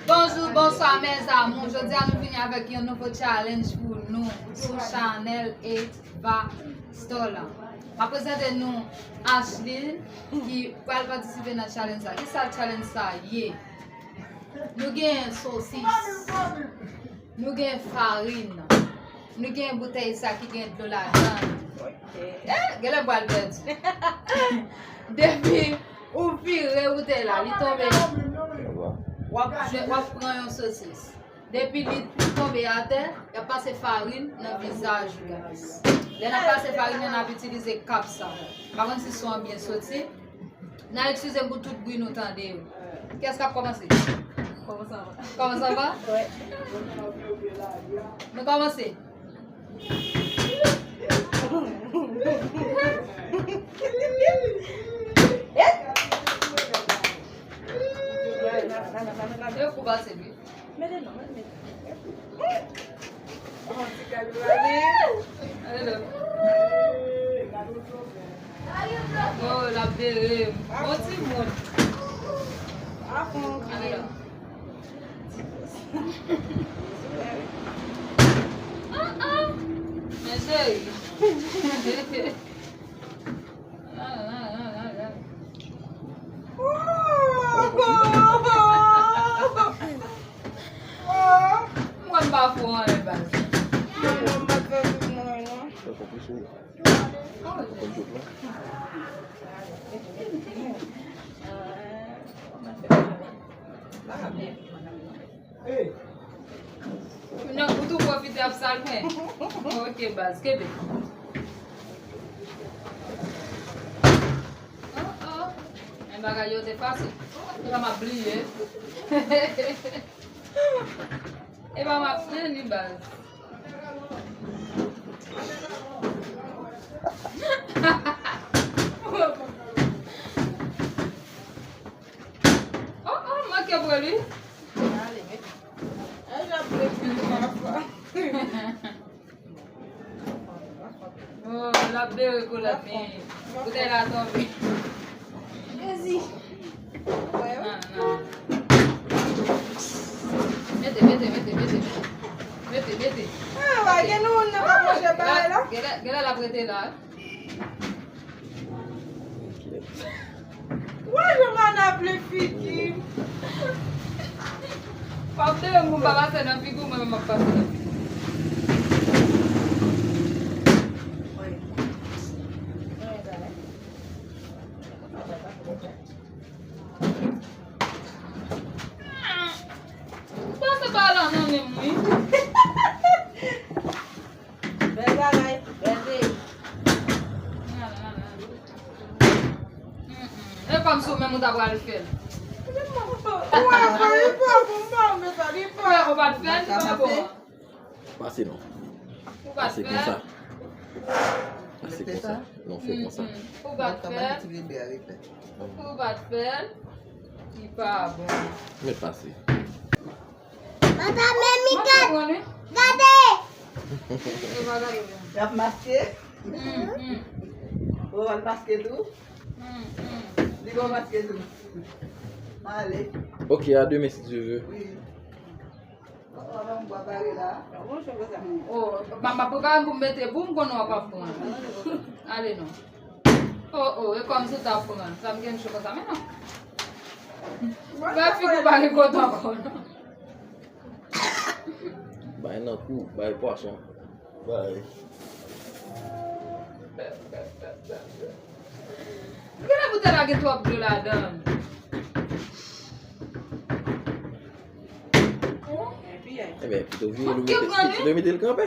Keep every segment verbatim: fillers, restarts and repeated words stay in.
Bonjou, bonswa, mes amours. Jodi a nou vini avèk yon nouvo challenge pou nou sou chanèl Ava Store la. M ap prezante nou Ashley ki pral patisipe nan challenge sa. Kisa challenge sa ye? Nou gen sosis. Nou gen farin. Nou gen boutèy sa ki gen dlo ladan. Eh, genlè m pral pèdi. Depi ou vire boutèy la, li tonbe. W ap jwe, w ap pran yon sosis. Depi li tonbe atè, y ap pase farin nan vizaj ou, guys. Lè n ap pase farin nan, n ap itilize kap sa. M pa konn si son an byen soti. N a eskize m pou tout bri nou tande yo. Kiyès k ap kòmanse? Kòmanse anvan. Kòmanse anvan? Wi. Nou kòmanse. Yo kou pase, wi. Mete non, mete, mete. Yon ti kal vale. Ale la. Oh, l ap bere. Bon timoun. Ale la. Ah, ah. Men cheri. Mwen m pa fò anyen baz. Kounye a ou tou pwofite ap salmen. Ok, baz, kenbe. Oh, oh. Men bagay yo te fasil. Epa m ap bliye. Epa m ap bliye li, baz. Oh, oh, manke pou li. Ale, mete. Ay, j ap bliye pafwa. Oh, l ap bere kolèt li. Boutèy la tonbe. Jezi. Nan, nan. Mete, mete, mete, mete, mete. Mete, mete. Ah, wa gen nou moun nan k ap manje bagay la. Genlè, genlè l ap rete la. Wè jan mana plen figi m. W ap bere m pou m pa pase nan figi w, mwen menm m ap pase nan figi w. Pase pa la nan men m, wi. Bèl bagay, bèl peyi. Mm, mm. E kòmsi ou menm ou ta pral fè l. Ou wè, li pa bon, m pa renmen sa, li pa. Ou pa t fè l, li pa bon. Pase non. Ou pa t fè l. Pase konsa. Pase konsa. Non, fè konsa. Mm, mm. Ou pa t fè l. Ou pa t fè l, li pa bon. Mèt pase. Papa, men Mika, gade! Y ap maske? Mm, mm. Ou al maske tou? Mm, mm. Li bon maske tou. Ale. Ok, à demain si Dieu veut. Wi. Oh, oh, non, m pa pare la. Oh, m ap prepare m pou m mete pou m konnen w ap pran. Ale non. Oh, oh, e kòmsi w t ap pran. Sa m gen cho konsa, men non. Fè figi w pa gen kote ankò, non. Bay nan kou, bay pwason. Bay. Genlè boutèy la gen twòp dlo ladan l. Ebyen, pito vini nou mete, pito mete l kanpe.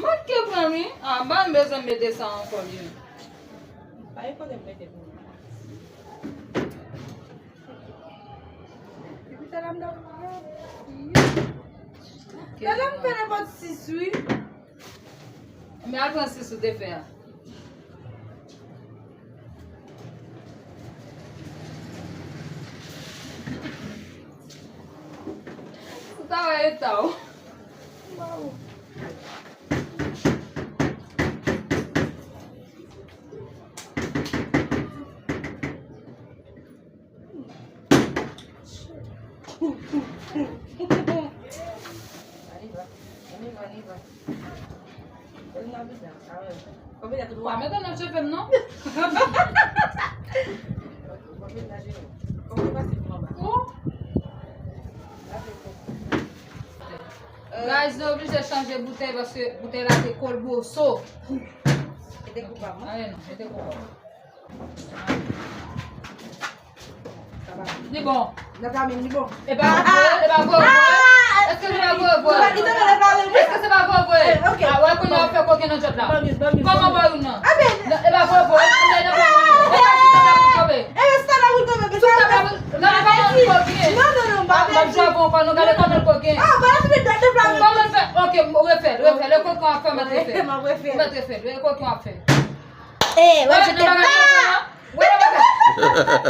Manke pran, wi. Ah, m pa bezwen mete sa ankò, li. Pa gen kote m mete pou ou. Epi talè m nan. Talè m fè nenpòt sis, wi. Men al pran sis ou te fè a. Ou ta wè eta w. On y va, on y va, on y va. Pa mete nan cheve m non. Guys, nou oblije chanje boutèy paske boutèy la te kolboso. Mete koupa m. Ale non, mete koupa m. Li bon. Nan pa menm li bon. E pa vre, e pa vre, vre. Èske se pa vre, vre? Èske se pa vre, vre? Ah, wè, kounye a w ap fè koken nan djòb la. Kòman ba youn nan? E pa vre, vre. Èske se nan pa menm? E pa sou tabla pou l tonbe. Sou tabla pou l tonbe, men sa pa menm koken. Non, non, non, m pa vle. M ap jwe avè w ankò, nou gade kòman l koken. Kòman l fè? Ok, refè l, refè l. E koken w ap fè, mèt refè l. Mèt refè l. E koken w ap fè. Eh, wè, je te pa. Wè nan bagay.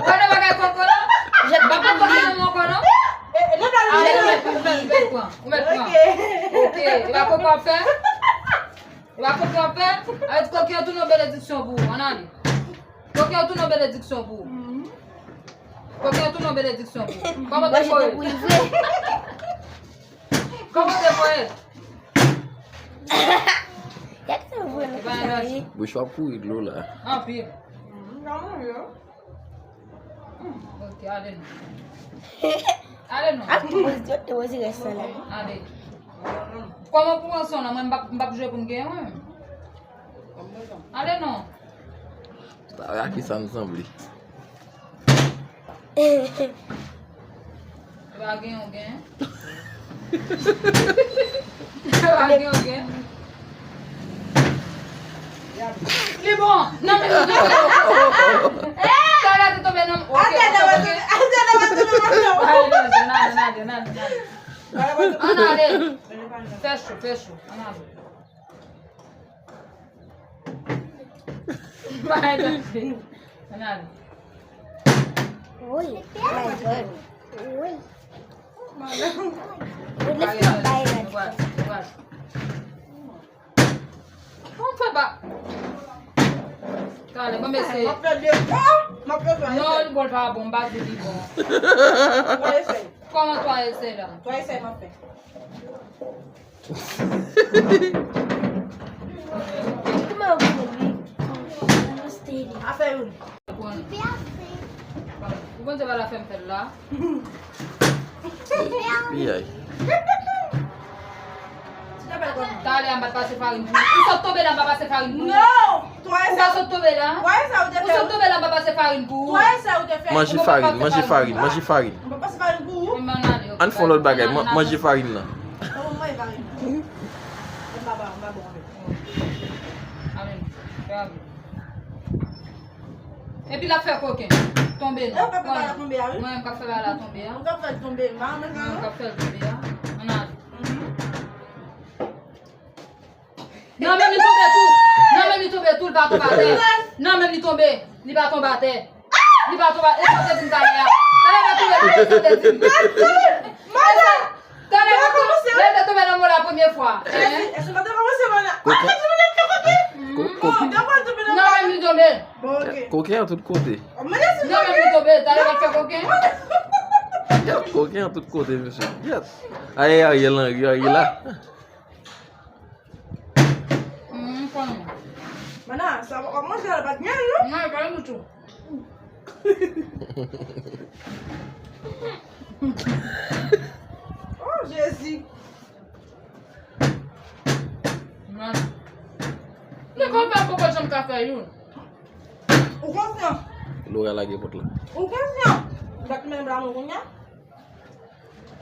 Wè nan bagay kòkò la. Je te pa. Ou pa koke nan men kò non. Ou mèt pran. Ou mèt pran. Ok. E pa koke w ap fè. E pa koke w ap fè. Avèk koke an tou nan benediksyon pou ou. Ann ale. Koke an tou nan benediksyon pou ou. Koke an tou nan benediksyon pou ou. Kòman te voye? Kòman te voye? Gade sa vre nan sa ye. Bouch w ap kouri dlo la. Anpil. Ok, ale non. Ale non. Ap te poze, te poze rès la la. Ale. Kòman pou pran son nan mwen, m p ap, m p ap jwe pou m genyen mwen. Ale non. Sa a ki sa m sanble. E pa gen yon gen. E pa gen yon gen. Li bon. Nan men li. Talè te tonbe nan. Ok, ok. Ale, ale, ale, ale. Ann ale. Fè cho, fè cho. Ann ale. Ann ale. Wi, my God. Wi. Wi, lèf mwen bay la. Kòman fè ba? Talè, ban m eseye. M ap fè de fwa. M ap fè twa esèy. Non, li bon, li pa bon, m pa di li bon. Twa esèy. Kòman twa esèy la? Twa esèy m ap fè. Kòman yo konnen li? Afè youn. Ou konn se pa la fè m fè l la. Piyay. Talè a m pa t pase farin pou ou. Ou sot tonbe la, m pa pase farin pou ou. Non! Ou pa sot tonbe la? Ou sot tonbe la, m pa pase farin pou ou. Manje farin, manje farin, manje farin. M pa pase farin pou ou. Ann fè yon lòt bagay, man-, manje farin nan. Mwen pa, mwen pa bon avèk. Amen. Fè amen. Epi l ap fè koken. Tonbe non. Mwen, mwen k ap fè bagay la tonbe a. Mwen k ap fè l tonbe a. Ann ale. Nan men li tonbe tou. Nan men li tonbe tou, li pa tonbe atè. Nan men li tonbe, li pa tonbe atè. Li pa tonbe atè. E sa w te di m talè a? Talè pa tonbe tou, e sa w te di m. Talè pa tonbe, lè te tonbe nan men w la premye fwa. Èske pa te kòmanse, mana? Koken. Koken. Nan men li tonbe. Koken an tout kote. Nan men li tonbe, talè pa fè koken. Koken an tout kote, mesye. Ayayay, Ariel Henry, Ariel la. Mana, sa w ap manje la pa t gen non. Non, pa gen ditou. Oh, Jezi. Mana. Men kòman poko janm ka fè youn? Ou konsyan? Lora lage pòt la. Ou konsyan? Ou pa t menm la, mwen kounye a?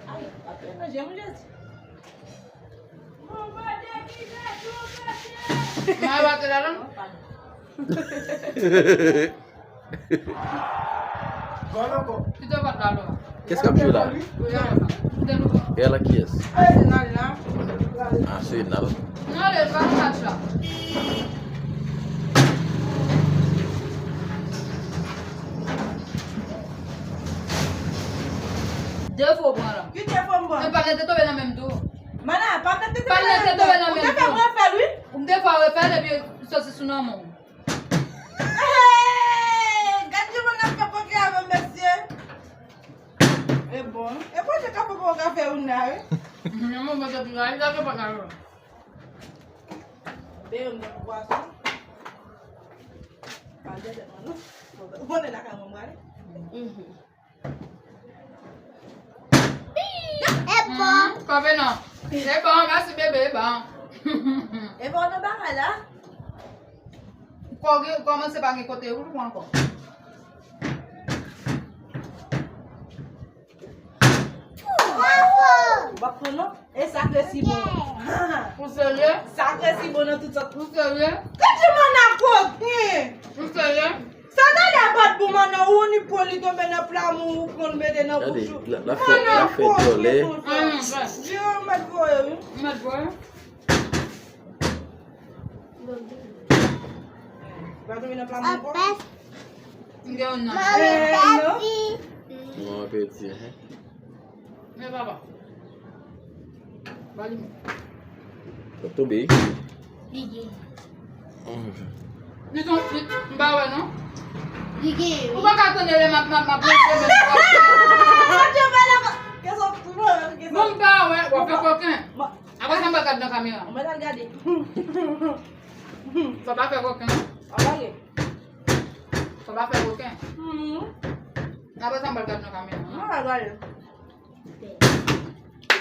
Ay, pa fè manje, mon Jezi. Mwen pa te la non. Kite pòt la, Lora. Qu'est-ce que tu as là? Kite pòt la. Kite pòt la. E la kiyès? Arsenal la. Arsenal. Nan, ale, pa nan match la. De fo pran la. Ki de fo m pran? Men pa nèt te tonbe nan menm tou. Mana, pa nèt te tonbe nan menm tou. Ou te fè m refè l, wi. Ou m te fè w refè l epi soti sou nan men w. Hey, gad jan moun ap fè koke avè m, mesye. E bon. E bon, se kafe pou w ka fè youn la, wi. Yon moman, se pi rayi, sa se pa ka yo. Be youn nan pwason. Pa de tèt mwen, non. Ou konnen lakay mwen, mwen ale. Mhm. E bon. Kòve non. E bon, mèsi, bebe, e bon. E bon, nan bagay la. Kò gen, kòmanse pa gen kote ou pran ankò. Ou p ap pran non? E sa k resi bon. Ou serye? Sa k resi bon nan tout sòt. Ou serye? Gade manna koken! Ou serye? Sa ta lè bat pou manna ou ni pran li tonbe nan pla moun ou pran mete nan bouch ou. Gade, l ap fè, l ap fè djòlè. Manna koken konsa. Di yo mèt voye wi. Mèt voye. Gade nan pla moun ankò. M gen yon nan. Mami, pèdi. Bon apeti. Men papa. Ba li men. Sa tonbe. Li gen. Li ton, li, m pa wè non. Li gen, wi. Ou pa ka tande lè m ap, m ap, m ap ranse men. Bon, m pa wè, w ap fè koken. Apre sa, m pral gad nan kamera. Mwen al gade. Fò pa fè koken. Fò pa fè koken. Apre sa, m pral gad nan kamera. Mwen al gade.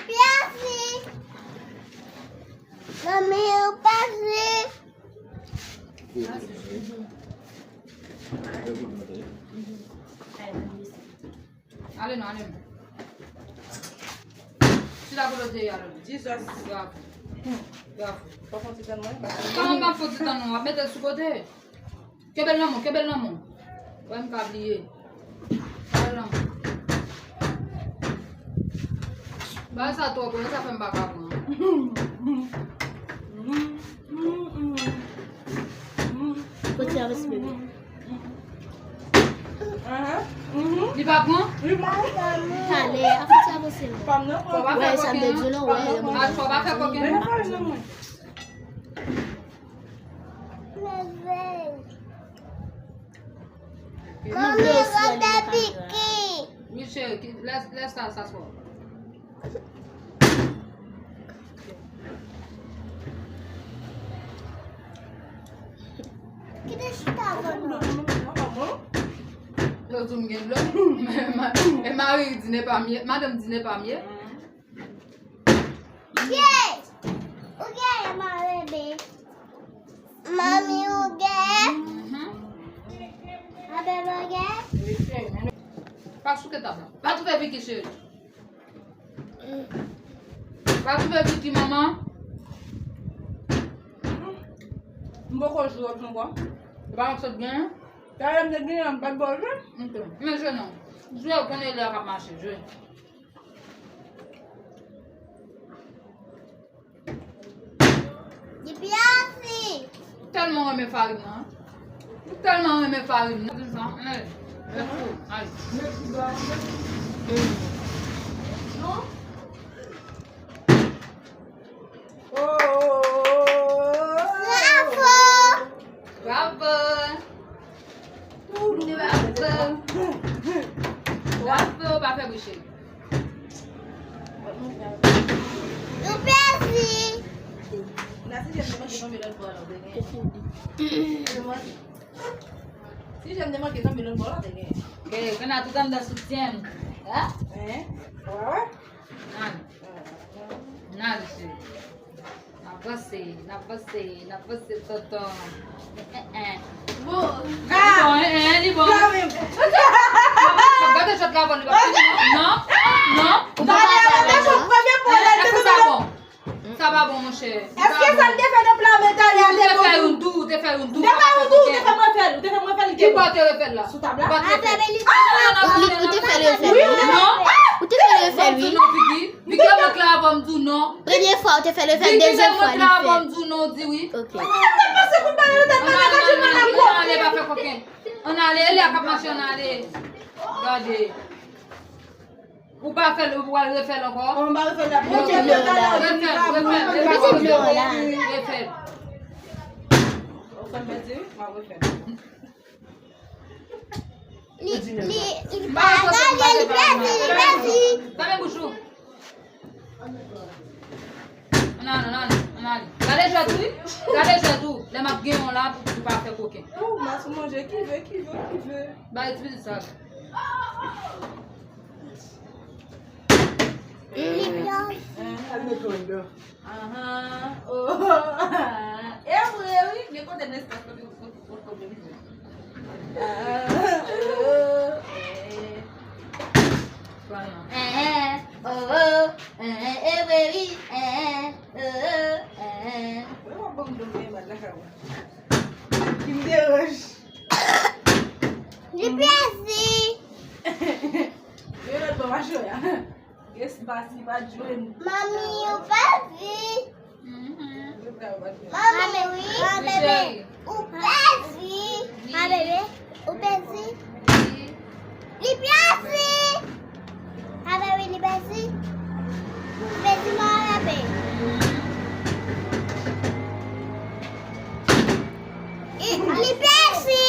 Pèdi. Mami, ou pèdi. Ale non, ale non. Chita kote w te ye a, ale. Jesus. Bravo. Bravo. Pa fon ti tan mwen. Kòman pa fon ti tan non? W ap mete l sou kote. Kenbe l nan men w, kenbe l nan men w. Wè m ka bliye. Kenbe l nan men w. Bagay sa twò bon, sa fè m pa ka pran. Kote a, mèsi, bebe? Li pa pran? Talè, a fè ti avanse non. Fò pa fè koken non. Fò pa fè koken non. Mami, mande piki. Wi, cheri, lè, lè sa, sa sou. Kite chita vòlò. Yo di m gen dlo. E mari di ne pa mye, madanm di ne pa mye. Ye! Ou gen ma bebe. Mami, ou gen? Mhm. Ma bebe, ou gen? Pa souke tab la. Pa toufe Vicky, cheri. Pa toufe Vicky, manman. M poko jwe ak nou, bò. E pa yon sot gen? Talè m te gen, m pa t ba w jwe. Ok. Men jwe non. Jwe, ou konnen lè a k ap mache, jwe. Depi avi. Ou tèlman renmen farin nan. Ou tèlman renmen farin nan. Di sa, eh, eh, fou. Ay. Non? Oh, oh, oh, oh, oh. Bravo. Bravo. Bravo. Bravo, pa fè bri, cheri. Nou pèdi. Si jèm te manke tonbe lòt bò la, ou te gen. Si jèm te manke tonbe lòt bò la, ou te gen. Ke, ke n a tout anndan soutyen. Hein? Hein? Wè, wè. Nan. Nan, cheri. N ap vanse, n ap vanse, n ap vanse, tonton. Eh, eh, eh. Bon. Li bon, eh, eh, li bon. Gade chòt la, bon, li pa fini, non? Non, non. Gade, gade chòt premye pwen la, li te sa bon. Sa pa bon, monchè. Èske sa l te fè nan pla men talè a te bon? Ou te fè youn tou, ou te fè youn tou. Ou te fè youn tou, ou te fè mwen fè l, ou te fè mwen fè l, li te bon. Ki bò ou te refè l la? Sou tab la. Ou pa t refè l. Ou te fè l, ou te fè l. Non. Ou te fè l, ou te fè l, wi. Viki, viki, mwen klè avè w, m di w non. Premye fwa ou te fè l, ou fè l, dezyèm fwa li fè l. Viki, mwen klè avè w, m di w non, ou di wi. Ok. Ann ale, pa fè koken. Ann ale, e lè a k ap mache, ann ale. Gade. Ou pa fè l, ou pral refè l ankò? Ou pa refè l la. Mete dlo la. Refè l, refè l, refè l. Mete dlo la. Refè l. Ou fè m pèdi, m ap refè l. Li, li, li pa gade, li pèdi, li pèdi. Ann ale, ann ale, ann ale. Gade jwèt ou, wi. Gade jwèt ou. Lè m ap gen yon la pou, pou pa fè koken. Oh, mas ou manje, ki ve, ki ve, ki ve. Bay ti pitit sa. Li byen. Al met yon dan. Ahan, oh, e vre wi, gen kote nan espas kote ou kote ou kote wi. Ahan, oh, eh. Ahan, oh, oh, ahan, e vre wi, ahan, oh, oh, ahan. Mwen w ap ban m dòmi mal lakay mwen. Ki m deranj. Li pèdi. Yo lòt bò mache a. Espas li pa t jwenn. Manmi, ou pèdi. Manmi, wi, ma bebe, ou pèdi. Ma bebe, ou pèdi. Li pèdi. Ma bebe, li pèdi. Li pèdi, ma bebe. Li, li pèdi.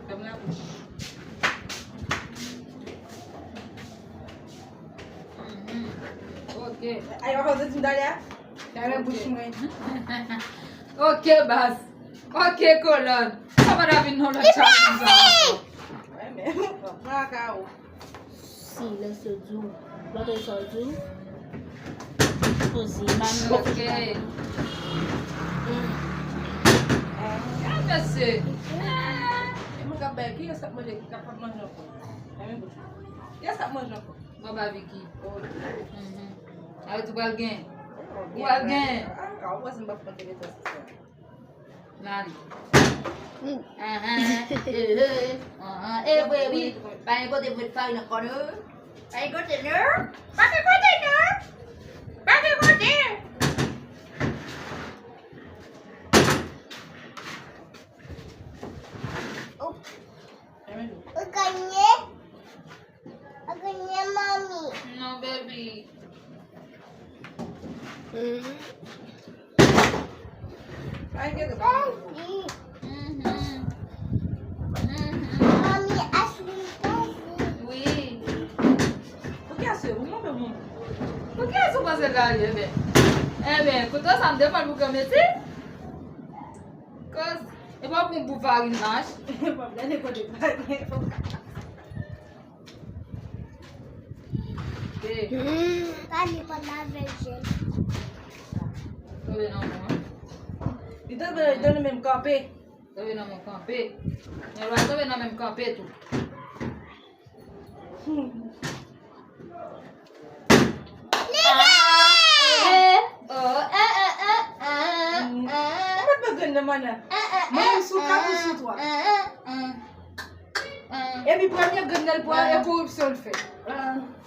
Fèm la bouch. Mhm. Ok. Ay, w ap santi m talè a? Talè bouch mwen. Ok, baz. Ok, kolòn. Sa pa ta vin non lòt challenge ankò. Wè, men, pran ka ou. Si, lè sa w di w, lòt sa w di w. Poze, manmi. Ok. Gad mesye. E mwen k ap bay, kiyès k ap manje, k ap manje ankò? Kiyès k ap manje ankò? Baba Vicky. Oh. Mhm. Arete, ou pral gen. Ou pral gen. Ah, ah, ou panse m p ap pran tele sa, se sa. Nan li. Ahan, eh, eh, ahan, e vre wi. Pa gen kote pou met farin ankò non. Pa gen kote non. Pa gen kote non. Pa gen kote. Ou ganye? Ou ganye, manmi? Non, baby. Mhm. Ay, gade. Pèdi. Mhm. Mhm. Manmi, Ashley pèdi. Wi. Poukisa se ou, mwen menm? Poukisa ou panse l ale, ebyen? Ebyen, kote sa m defann pou granmesi? Koz, e pa pou yon bout farin mach. Pap gade kote pa gen. Hey. Hmm, pa li pa lave l jèl. Tonbe nan mwen. Li tonbe, li tonbe nan menm kanpe. Tonbe nan menm kanpe. Men lwa tonbe nan menm kanpe tou. Hmm. Li gen! Ah, eh, oh, eh, eh, eh, eh, eh. Ou pa t pran grenn nan, mana. Eh, eh, eh, manman sou kat ou sou twa. Eh, eh, eh. Epi premye grenn nan l pran, e koripsyon l fè.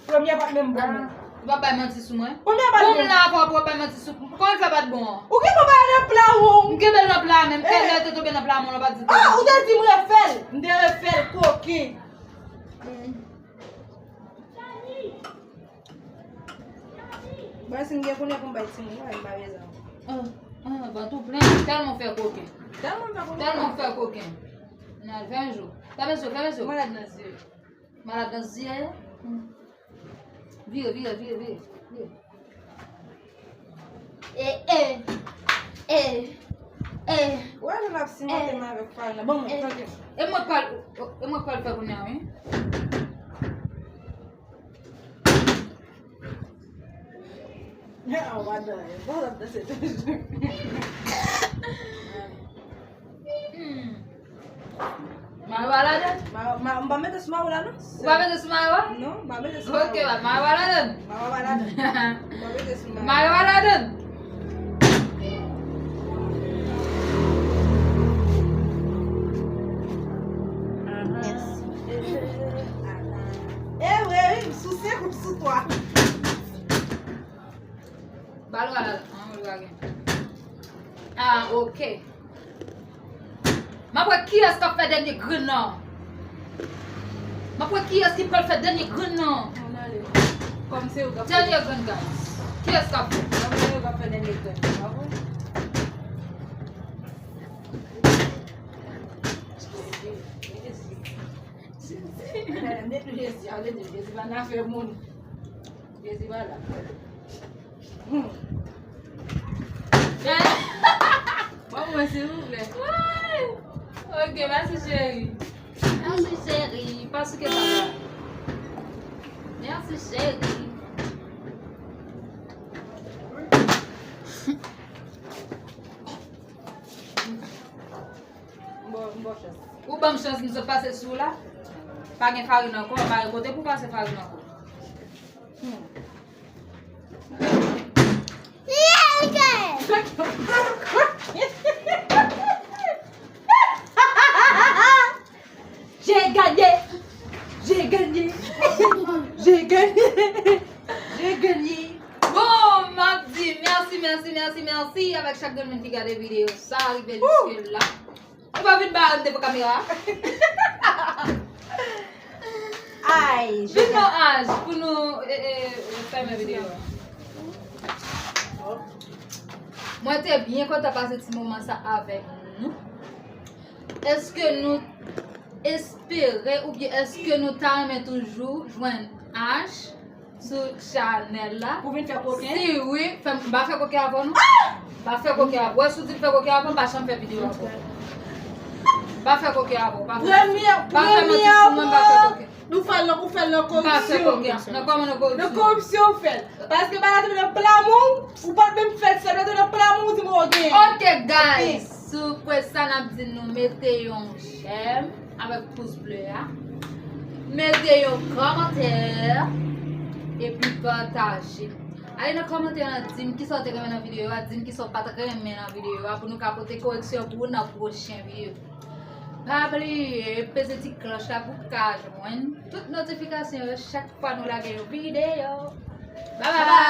Premye pa t menm bon menm. Ou pa bay manti sou mwen. Premye pa t bon. Bon, m la avè w pou w bay manti sou. Kòman l fè pa t bon an? Ou gen pou bay nan pla ou. M kenbe l nan pla menm. Kèlè te tonbe nan pla mwen, ou pa di. Ah, ou te di m refè l. M te refè l, koken. Bon, si m gen kounye pou m bay timoun, m pa bezwen. Ah, ah, vant ou plen, tèlman w fè koken. Tèlman m fè koken. Tèlman w fè koken. Nan ven jou. Fèmen zye w, fèmen zye w. Malad nan zye. Malad nan zye yo? Hmm. Vire, vire, vire, vire, vire. E, e, e, e. Wè, nou ap simonte m avèk farin nan. Bon, mwen, tande. E mwen k pral, e mwen k pral fè kounye a, wi. Ah, w pa danse, w pa danse toujou. Hmm. Mayo a ladan? Ma, ma, m pa mete sou mayo la, non. Ou pa mete sou mayo a? Non, m pa mete sou mayo. Ok, ba, mayo a ladan. Mayo pa ladan. M pa mete sou mayo. Mayo a ladan. Mèsi. E vre, wi, m sou senk ou sou twa. Ba l wè la, an, li pa gen. Ah, ok. M ap wè kiyès k ap fè dènye grenn nan. M ap wè kiyès ki pral fè dènye grenn nan. Ann ale. Kòm se yo k ap fè. Dènye grenn, guys. Kiyès k ap fè? Kòm se yo k ap fè dènye grenn nan, pa vre? Mete Jezi, ale de Jezi, ale de Jezi, pa nan afè moun. Jezi pa la. Hmm. Ban mwen, silvouplè. Ay! Ok, mèsi, cheri. Mèsi, cheri. Paske papa. Mèsi, cheri. M ba w, m ba w chans. Ou ban m chans, m sot pase sou la. Pa gen farin ankò, m pa gen kote pou pase farin ankò. Hmm. J'ai gagné! J'ai gagné! J'ai gagné! J'ai gagné! Bon, m ap di mèsi, mèsi, mèsi, mèsi avèk chak grenn moun ki gade videyo sa, rive jiske la. Ou pa vin ba m devan kamera. Ay, je Vin nan aj pou nou, e, e, fèmen videyo a. Mwen te byen kontan pase ti moman sa avèk nou. Èske nou espere oubyen èske nou ta renmen toujou jwenn aj sou chanèl la? Pou vin fè koken? Si wi, fè m, m pa fè koken avè w non. M pa fè koken avè w. Wè, si w di m fè koken avè w, m pa janm fè videyo avè w. M pa fè koken avè w, pa fè. Premye, pa fè manti sou mwen, m pa fè koken. Nou fè l nan, ou fè l nan koripsyon. M pa fè koken. Nan kòman nan koripsyon? Nan koripsyon ou fè l. Paske bagay te nan plan ou, ou pa t menm fè l, sa te nan plan ou, ou di m ou gen. Ok, guys. Sou pwen sa n ap di nou mete yon jèm avèk pous ble a. Mete yon kòmantè epi pataje. Ale nan kòmantè an, di m kisa w te renmen nan videyo a, di m kisa w pa t renmen nan videyo a pou nou ka pote koreksyon pou ou nan pwochen videyo. Pa bliye peze ti klòch la pou w ka jwenn tout notifikasyon yo chak fwa nou lage yon videyo. Bye bye!